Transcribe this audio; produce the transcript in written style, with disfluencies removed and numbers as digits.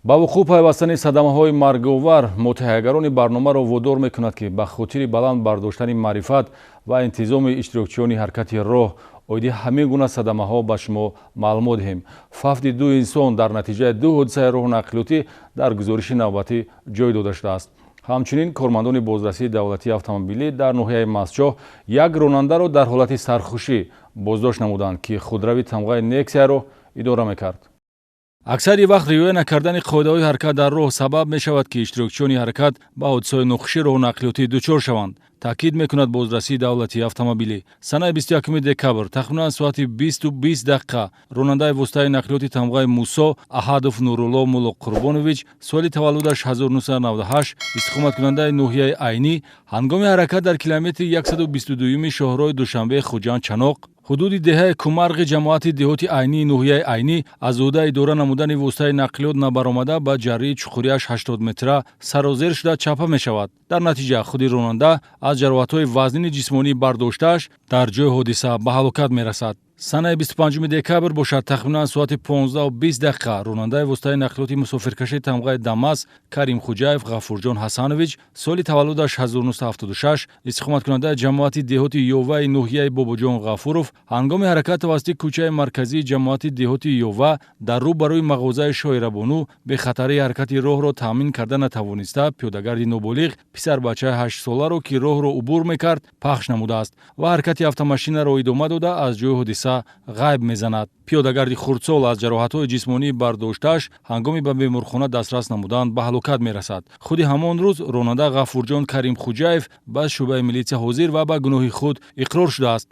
Ба вуқӯъ пайвастани садамаҳои марговар мутаҳайягарони барномаро водор мекунад, ки ба хотири баланд бардоштани маърифат ва интизоми иштирокчиёни ҳаракати роҳ оиди ҳамин гуна садамаҳо ба шумо маълумот диҳем. Фавти ду инсон дар натиҷаи ду ҳодисаи роҳу нақлиётӣ дар гузориши навбатӣ ҷой дода шудааст. Ҳамчунин кормандони бозрасии давлатии автомобилӣ дар ноҳияи Мастчоҳ як ронандаро дар ҳолати сархушӣ боздошт намуданд, ки худрави тамғаи Нексияро идора мекард. Аксари вақт риоя накардани қоидаҳои ҳаракат дар роҳ сабаб мешавад, ки иштирокчиёни ҳаракат ба ҳодисаҳои нохуши роҳу нақлиётӣ дучор шаванд, таъкид мекунад бозрасии давлатии автомобилӣ. Санаи 21 декабр тахминан соати 20:20 ронандаи воситаи нақлиёти тамғаи Мусо Аҳадов Нурулло Муллоқурбонович, соли таваллудаш 1998, истиқоматкунандаи ноҳияи Айнӣ, ҳангоми ҳаракат дар километри 122-юми шоҳроҳи Душанбе Хуҷанд Чаноқ, ҳудуди деҳаи Кумарғи ҷамоати деҳоти Айнии ноҳияи Айнӣ, аз ӯҳдаи идора намудани воситаи нақлиёт набаромада, ба ҷаррии чуқуриаш 80 метра сарозер шуда чапа мешавад. Дар натиҷа худи ронанда аз ҷароҳатҳои вазнини ҷисмонӣ бардоштааш дар ҷои ҳодиса ба ҳалокат мерасад. Санаи 25 декабр бошад, тахминан соати 15:20 ронандаи воситаи нақлиёти мусофиркаши тамғаи Дамаз Каримхуҷаев Ғафурҷон Ҳасанович, соли таваллудаш 1976, истиқоматкунандаи ҷамоати деҳоти Ёваи ноҳияи Бобоҷон Ғафуров, ҳангоми ҳаракат тавассути кӯчаи марказии ҷамоати деҳоти Ёва дар рӯ барои мағозаи Шоирабону бехатарии ҳаракати роҳро таъмин карда натавониста, пиёдагарди ноболиғ, писарбачаи 8-соларо, ки роҳро убур мекард, пахш намудааст ва ҳаракати автомошинаро идома дода, аз ҷои ҳодиса ғайб мезанад. Пиёдагарди хурдсол аз ҷароҳатҳои ҷисмонӣ бардоштааш ҳангоми ба беморхона дастрас намудан ба ҳалокат мерасад. Худи ҳамон рӯз ронанда Ғафурҷон Каримхуҷаев ба шӯъбаи милитсия ҳозир ва ба гуноҳи худ иқрор шудааст.